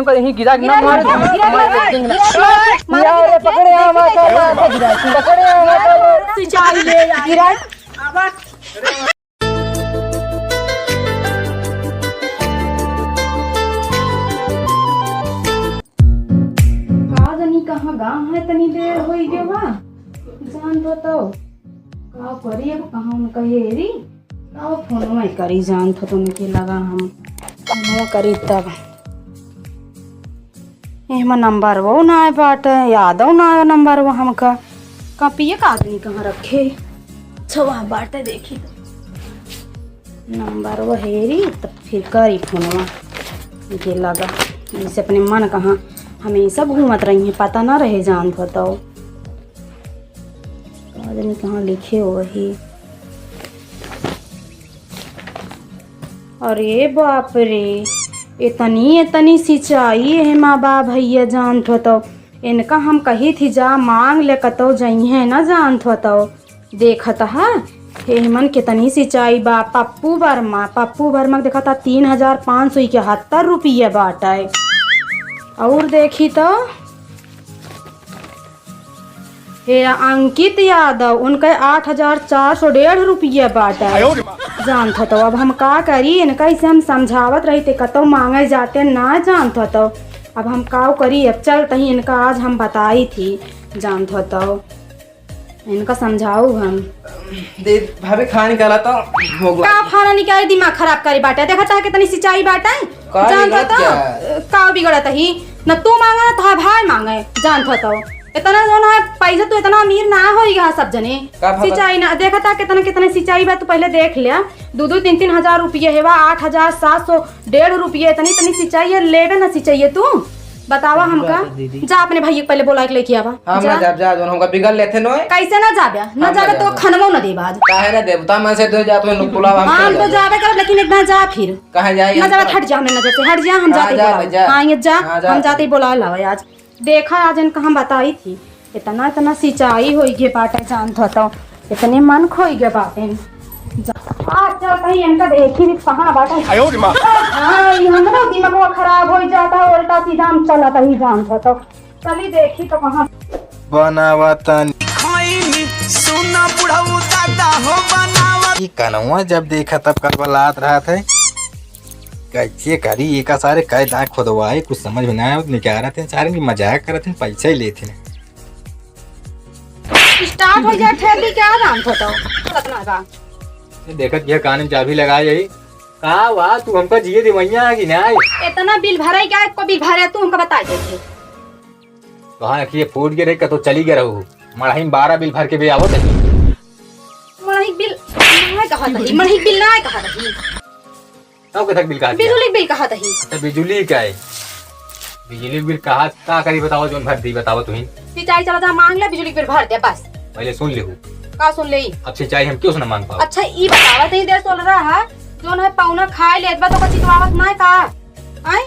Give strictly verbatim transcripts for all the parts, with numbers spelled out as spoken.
कहीं गिरा के ना मार दे। गिरा, गिरा, गिरा, गिरा, गिरा, यार, पकड़े, हाँ, मार, मार, मार, पकड़े, हाँ, मार, मार। सिंचाई ले यार। गिरा। का जानी कहाँ गा है, तनी देर होई गे बा। जान तो, तो का करी अब, कहाँ उनका हेरी? का फोनवा करी, जान तो, तो उनके लगा हम फोनवा करी तब। एहमा नंबर वो ना आए बाटे, यादव ना आए नंबर वो हमका। कॉपिए का आदमी कहाँ रखे? अच्छा, वहाँ बाटे, देखी तो। नंबर वो हेरी, तब फिर करी फोनवा। ये लगा, जैसे अपने मन कहाँ हमेशा घूमत रही है, पता ना रहे, जान तो। का जानी कहाँ लिखे हो वही। अरे बाप रे, इतनी, इतनी सिंचाई है माँ बा भैया, जानत हो तो। इनका हम कही थी, जा मांग ले, कतौ जइहे ना, जानत हो तो। देखत हा, हे मन कितनी सिंचाई बा। पप्पू वर्मा, पप्पू वर्मा के देखत हा, तीन हजार पाँच सौ इकहत्तर रुपया बाटे। और देखी तो, हे अंकित यादव, उनके आठ हजार चार सौ डेढ़ रुपया बाटे। जानत हो तो अब हम का करी, इनका इसे हम समझावत रही थे, कतौ मांगे जाते ना, जानत हो तो अब हम का करी। अब चल तही इनका आज हम बताई थी, जानत हो तो इनका समझाऊ हम। दे भाभी, खाना निकाला तो हो गवा। का खाना निकाली, दिमाग खराब करी बाटे। देखत हा कितनी सिंचाई बाटे, का जानत हो तो का बिगड़त ही? न तू मांगे, न तोहार भाई मांगे, जानत हो तो। इतना जौन है पैसा, तू इतना अमीर ना होई गा सब जने। का भगत? सिंचाई ना, देखत हा कितना, कितना सिंचाई बा, तू पहले देख ले। दो दो तीन तीन हजार रुपये हेवा, आठ हजार सात सौ, डेढ़ रुपये, इतनी, इतनी सिंचाई है, लेबे ना सिंचाई है तू। बतावा सही हमका। बात है दीदी। जा अपने भैया के पहले बोला के लेके आवा। हम जा। ना जाब, जा, जौन हमका बिगड़ लेते नोए। कैसे ना जाबे? ना हम ना जाबे तो जाब। खनवो ना देब आज। काहे ना देब? ता मन से दो जा, तुम्हें लोग बुलावा, हम हम तो चले जाबे। जाबे करब, लेकिन एक बार जा फिर। कहाँ जाए ना हम जाबे, तो? हट जा, हमरे नजर से हट जा, हम कहाँ जाते ही जाबे, बोलावा। जा। हाँ, ये जा, हाँ, जा। हम जाते ही बोला लावा आज। देखा, आज इनका हम बताई थी, इतना, इतना सिंचाई होई गे बाटे, जानत हो तो, इतने मन खोई गे बाटे। जा, आज चल कहीं इनका देखी भी कहाँ बाटे। आयो रे माँ। हाँ, ये हमरो दिमागवा खराब होई जाता, उल्टा सीधा हम चलत ही, जानत हो तो। चली देखी तो कहाँ। बनावा तनी। खैनी सुना बुढ़ऊ दादा हो बनावा। ई कनवा जब देखा तब कलबलात रहत है। कैसे करी एका सारे कै दांत खोदवाए, कुछ समझ में ना आवत, निकालत हैं सारे की मजाक करत हैं, पैसा ही लेते हैं। स्टार्ट हो जाए, ठेल दी क्या, जानत हो तो। इतना का। ये देखत यह कान में चाबी लगा जाई। का वा, तू हमका जिए दे मैया कि ना? इतना बिल भराई क्या, को बिल भरे तू हमका बता दे। तो हाँ, ये फूट गए रहे, कतो चली गए रहू। मड़ही में बारह बिल भर के भी आवत है। मड़ही बिल ना कहा तही, मड़ही बिल ना कहा तही। तब कथक बिल कहा दिया? बिजुली बिल कहा तही। अच्छा, बिजुली का है? बिजुली बिल कहा, का करी बताओ, जौन भर दी बताओ तुहिन। सिंचाई चला जा, मांग ले, बिजुली बिल भर दे, बस। पहले सुन लेहू। का सुन लेई? अब सिंचाई हम क्यों से ना मांग पाओ? अच्छा, ई बतावा, तही दे सोलह रहा, जौन है पौना खाए लेत बा, तो का चितवावत ना है का? आय?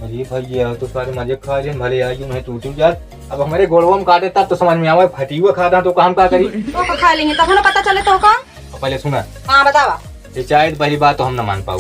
अरे भैया, तो सारे मजे खा लेन, भले आई यूं है टूटी जात। अब हमरे गोड़वा में काटे तब तो समझ में आवे, फटी हुआ खाता तो काम का करी? तो का खा लेंगे, तब ना पता चले तो का? अब पहले सुना। हाँ, बतावा। सिंचाई तो पहली बात तो हम ना मांग पाऊ।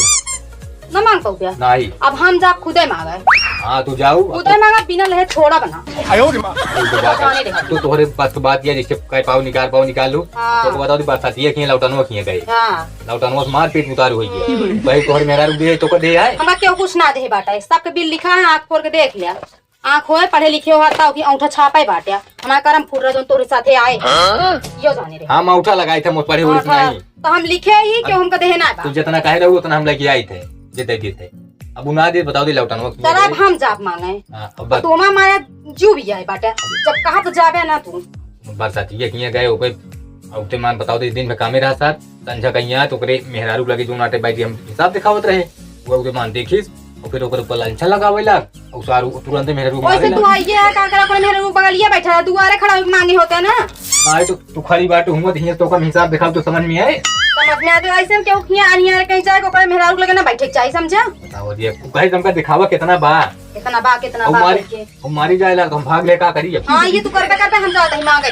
ना मांग पाऊ क्या? नहीं। अब हम जा खुदे मांगे। हाँ, तू जाऊ। खुदे मांगा, बिना लेहे थोड़ा बना। आयो रे माँ। तू तो बात जाने दे। तू तोहरे बस की बात या जिससे कह पाऊ निकाल पाऊ निकाल लू। हाँ। तो को बताओ, तू बरसाती है कि लौटनुआ किए गए? हाँ। लौटनुआ से मारपीट उतारू होई गया। हम्म। भाई तोहरे मेहरारू दे तो को दे आए। हमरा केहू कुछ ना दे बाटा है। सबके बिल लिखा है, आँख फोर के देख लिया। आँख होए, पढ़े लिखे हो, हत्ता हो कि औंठा छापे बाटे। हमारा करम फुर्रा जोन तोरे साथे आए। हाँ? यो जाने रहे। हम औंठा लगाए थे, मुझ पढ़े उड़े औंठा। नहीं। तो हम लिखे ही कि अब हमका देहे ना बा। तू जितना कहे रहू, उतना हम लेके आए थे, जितने दी थे। अब उ ना दे, बताओ दे लौटनुआ। चल, अब हम जाब मांगे। हाँ, अब बस। तो हमारा माया जू भी आए बाटे। जब कहा तो जाबे ना तू। बरसाती के किए गए, ओके, अब ते मान बताओ दे, दिन में कामे रहा साथ, संझा कहीं आए, तो ओकरे मेहरारू लगे जो नाटे बैठी हम हिसाब दिखावत रहे। वो ओके मान देखिस, और फिर ओकर ऊपर लांछन लगावे लाग, और सारू तुरंत मेहरारू ओइसे मारे तू लाग। आइए है, का कर अपने मेहरारू बगलिए बैठा है, दुआरे खड़ा होके मांगे होते हैं ना। आए तो तू खड़ी बात हुआ, हियां तो कम हिसाब दिखाओ तो समझ में आए। समझ में आते, ऐसे हम क्यों किया, अनिया रे कहीं जाए, ओकरे मेहरारू लगे ना बैठे के चाही, समझा? बताओ दिया, तू कहे तुमका दिखावा कितना बा? कितना बा, कितना हम बा मारी, करके। हम मारी जाए लाग, तो हम भाग ले का करी अब? हाँ, ये तू करबे करबे, हम जाते ही मांगे।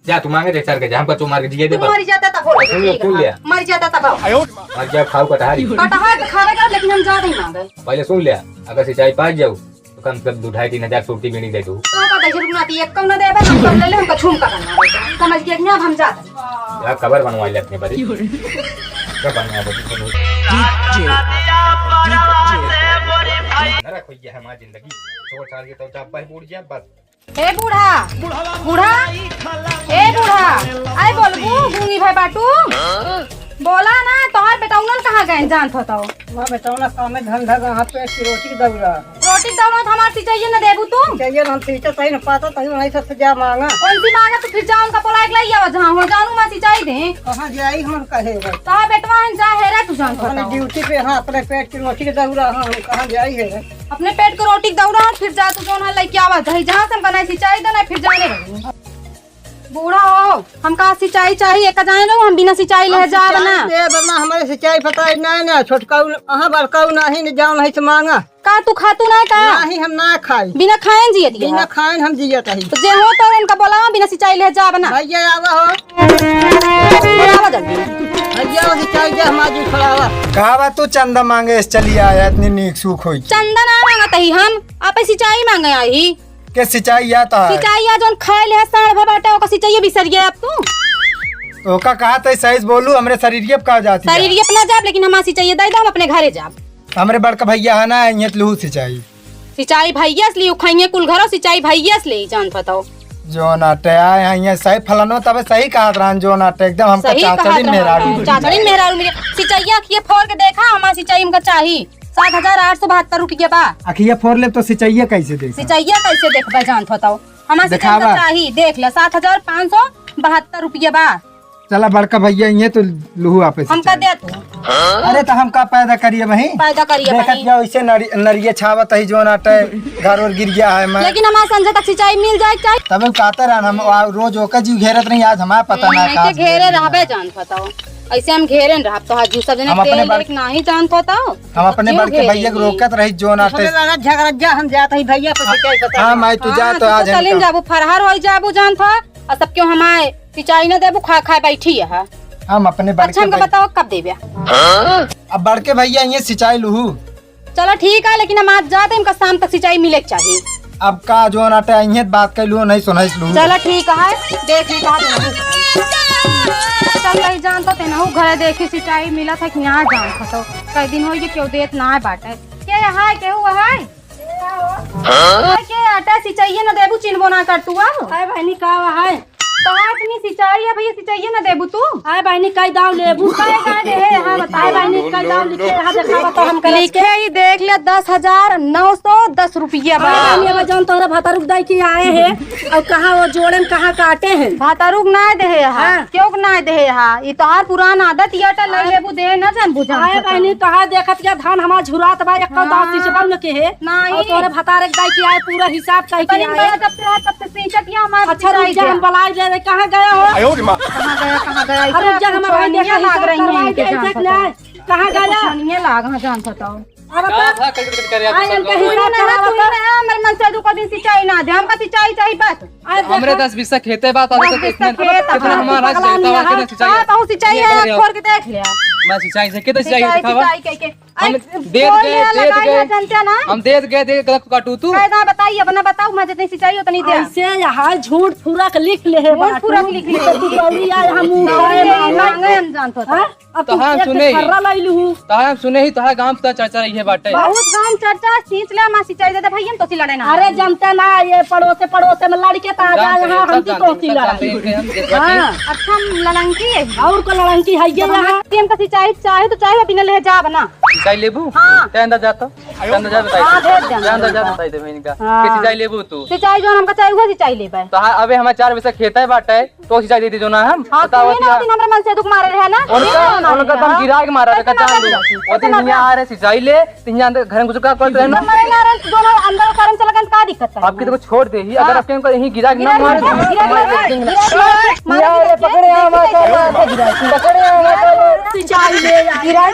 जा, तू माँगे दे सर के, जा, हमका चो मार के जिए दे तू बस। मर जाता तब हो, सुन ले, ठीक सुन है। ले। मर जाता तब हो। मर जा, खाऊ कटहरी। कटहर तो खावे का, लेकिन हम जाते ही माँगे। पहले सुन ले, अगर सिंचाई पास जाऊ, तो कम से कम दो ढाई तीन हजार सूटी बीड़ी दे दू। तो का दे, रुकना थी, एक कम ना देबे, हम कर ले ले, हमका झुमका बनवा दे। समझ गया कि ना, अब हम जाते हैं। जा, कबर बनवा ले अपने बड़ी। कबर बनवा दे। ना रखो, ये हमारी जिंदगी। छोड़ छाड़ के तो जा, बस बूढ़ जा, बस। ए बूढ़ा, बूढ़ा, ए बूढ़ा, आई बोलबू, गूंगी भए बाटू? बोला ना, तोहार बेटौनन कहाँ गए, जानत हो तो? वहाँ बेटौना कामे धंधा, कहाँ पे रोटी दौड़ा। रोटी दौड़ा तो हमार सिंचाइए न देबू तू? सिंचाइए न हम सींचे सही न पाता, तही वहीं से जा माँगा। कौन सी माँगा, तू फिर जा उनका बोला के लाई आवा, जहाँ हो जानू माँ सिंचाई दे। कहाँ जाई हम कहे बस। तो बेटवा हम जा हेरा, तू जानत हो अपने तो। ड्यूटी पे, हाँ, अपने पेट की रोटी के दौड़ा, हाँ, हम कहाँ जाई हेरा। अपने पेट के रोटी के दौड़ा, फिर जा तू जौन है लइके आवा, चाहे जहाँ से हमका नहीं सिंचाई दे, नहीं फिर जाने रही। बूढ़ा हो, हमका सिंचाई चाही, एक जाने रहो, हम बिना सिंचाई ले हम जाब सिंचाई ना। दे बना, हमारे सिंचाई पता है ना, ना, छोटकाऊ न-, अहाँ बड़काऊ नाही, न जाओ नहीं से माँगा। का तू खातू ना का? नाही, हम ना खाई। बिना खाएन जियत बिना है। खाएन हम जियत ही। तो जे हो तो उनका बोलावा, बिना सिंचाई ले जाब ना। भैया आवा हो। बोलावा जल्दी। भैया वो सिंचाई दे, हम आज खड़ावा। कहा बा तू चंदा माँगे, इस चली आया, इतनी नीक सूख होई। चंदा ना माँगत ही हम, आपे सिंचाई माँगे आई। के सिंचाई या तो है? सिंचाई या जौन खाए ले है, साँड़ भर बाटे, ओकर सिंचाई बिसर गया अब तू। ओका कहा तै सही से बोलू, हमरे शरीर के का जाती है? शरीर के अपना जाब, लेकिन हमार सिंचाई दे दो, हम अपने घरे जाब। हमरे बड़का भैया है ना, ये लूहू सिंचाई। सिंचाई भैया से ली, उखाइए कुल घरो, सिंचाई भैया से ली, जान बताओ। जौन आटे आए हैं, ये सही फलनो, तबे सही कहत रहन, जौन आटे एकदम हमका सही कहत चाचड़िन रहन, मेहरारू। चाचड़िन मेहरारू मिले। सिंचाइया अखिए फोर के देखा, हमार सिंचाई हमका चाही। सात हजार आठ सौ बहत्तर रुपया बा। अखिया फोर लेब तो सिंचाइया कैसे देख? सिंचाइया कैसे देखबा, जानत हो तो? हमार सिंचाई देखावा। चाही, देख ले, सात हजार पाँच सौ बहत्तर रुपया बा। चला बड़का भैया, ये तो लूहू आपे से हमका चाही। दे तू। अरे तो हम का पैदा करिए वहीं? पैदा करिए देखत वहीं। जाओ, इसे नरी-, नरिया छावत ही, जौन आटे घर और गिर गया है मैं। लेकिन हमार संझा तक सिंचाई मिल जाए के चाही। तबे कहते रहन हम, आ, रोज ओकर जीव घेरत रही, आज हमार पता ना नहीं, कहाँ के घेरे रहबे, जानत हो तो। ऐसे हम घेरे न रहब, तोहार जीव सब जने हम अपने तेल बड़-, एक नाही जानत हो तो। हम अपने जीव बड़के घेरे भैया के नहीं। रोकत रही, जौन आटे। हमें लगा झगड़ा, जा हम जात ही भैया पर सिंचाई पता हाँ, नहीं। माई, तू जा हाँ, तो तू आज तो चले इनका जाबू, फरहर हो जाबू, जानत हो। और सब क्यों हमारे सिंचाई न देबू, खा खाए बैठी है। हम अपने बड़के अच्छा, हमका भाई बताओ कब देबे? अब बड़के भैया ये सिंचाई लूहू। चलो ठीक है, लेकिन हम आज जाते हैं, हमका शाम तक सिंचाई मिले के चाहिए। अब का जौन आटे अइहें त बात कइ लूहू, नहीं सुनइस लूहू। चलो ठीक है, देख ली कहाँ देबू। चल नहीं जानत हो, तेनहू घरे देखी सिंचाई मिलत है कि ना जानत हो तो। कई दिन होइ गए केहू देत ना बाटे। के है, केहू है? हाँ? के आटा सिंचाइए न देबू, चिन्हबो ना कर तू अब। हाय बहनी, का है? तो इतनी सिंचाई है भैया, सिंचाइए न देबू तू। हाय बहनी, कई दाव लेबू? कई दाव दे है, हाँ, बताओ। हाय बहनी, कई दाव लिखे, हाँ, देखावा तो हम करत लिखे ही देख ले, दस हजार नौ सौ दस रुपया बा। हाय बहनी, अब जौन तोहरे भतारुक दाई की आए हैं, और कहाँ वो जोड़न, कहाँ काटे हैं? भतारुक ना दे है, हाँ। हाँ। क्यों ना दे है, हाँ? ई तोहार पुरान आदत, ये आटा ले हाँ। लेबू, दे ना जान बुझा हाय बहनी, कहाँ देखत क्या धान हमार झुरात बा, एक हाँ। दाँत सिंचबा न के है। नहीं। और तोरे भतारे के दाई की आए, पूरा हिसाब कह के बड़ी आए। बड़ा जब से, तब से सींचत या हमार अच्छा, रुक सिंचाई जा, के। हम बुलाई ले रहे, कहाँ गया हो? आयो रे माँ। कहाँ गया, कहाँ गया? अरे, रुक जा, हम भाई देखा, लाग रही है इनके जान पता। कहाँ गया? कुछ नहीं लाग, हाँ, जान पता। अब का बता। था, कट, कट, कट करे आप आए, सब इनके लोग। हिसाब तू ही ना, करावा तू ही तो। ना, हमर मन से दुको दिन सिंचाई ना दे, हमका सिंचाई चाहिए बस। आए हमरे देखा। दस बीस खेते बा, तो दस बीस इतना, खेत, कितना हाँ। हमारा पगला सिंचाई नहीं हुआ, है। कितना सिंचाई हाँ, है? बहुत सिंचाई ये है, करियो। खोल के देख ले। मैं सिंचाई से, कितना सिंचाई सिंचाई, दिखावा? सिंचाई के, के। हम अरे, देत बोल गए, ले, देत लगाई गए। ना, जनते ना। हम देत गए, देत गए, काटू तू। कायदा बताई, अपना बताऊ, मैं जितनी सिंचाई उतनी दे। ऐसे यहाँ झूठ फूरा के लिख ले है झूठ बाटू। फूरा के लिख ले। तो तू गौरी आए, हम मुँह बोल खाए ले, मांगे। मांगे हम जानत हो। हाँ? अब तो तू हम खेत से सुने ही। खर्रा लइलू हूँ। तो हम सुने ही, तोहार गाँव तो चर्चा रही है बाटे। बहुत गाँव चर्चा, सींच ले, माँ सिंचाई दे दे, भैया, हम तोसी लड़े ना। अरे जनते ना, ये पड़ोसे, पड़ोसे में लड़के तो आ जाए जानते हैं, यहाँ, सब हम जानते हैं, तोसी सब जानते लड़ाई। हैं, हम देख बाटे। हाँ। अच्छा, हम लड़ंकी है। और को लड़ंकी है ये तो यहाँ। हमारे टीम का सिंचाई चाहे तो चाहे बिना ले जाब ना। सिंचाई लेबू? हाँ। क्या अंदाज आता? क्या अंदाज बताई? हाँ, भेज दे। क्या अंदाज बताई दे इनका? हाँ। कि सिंचाई लेबू तू? सिंचाई जो हमका चाहे, वो सिंचाई लेबे। तो हाँ, अबे हमारे चार बीस खेते बाटे। तो सिंचाई दे दी जो ना हम, हाँ, बताओ तू ही ना भैया। उस दिन हमरे मन से दुख मारे रहे ना। उनका, ये ना उनका मारे तो हम रहे। गिरा के मारा, कैसे बेटा, मारे चांद रहे? वो तो कैसे मारे हियाँ रहे? आ रहे, सिंचाई ले, तो हियाँ अंदर घर में घुस का करते रहे ना। मरे ना रहे, दोनों अंदर करम से लगन, का दिक्कत है? आपकी तो छोड़ दे ही, अगर हाँ। आपके उनको यहीं गिरा के ना गिरा मार दे, गिरा, गिरा, मार दे, गिरा, गिरा, मार दे, यार, गिरा, पकड़े गिरा, आवा, गिरा, गिरा, गिरा, गिरा, गिरा, सिंचाई ले यार। गिरा।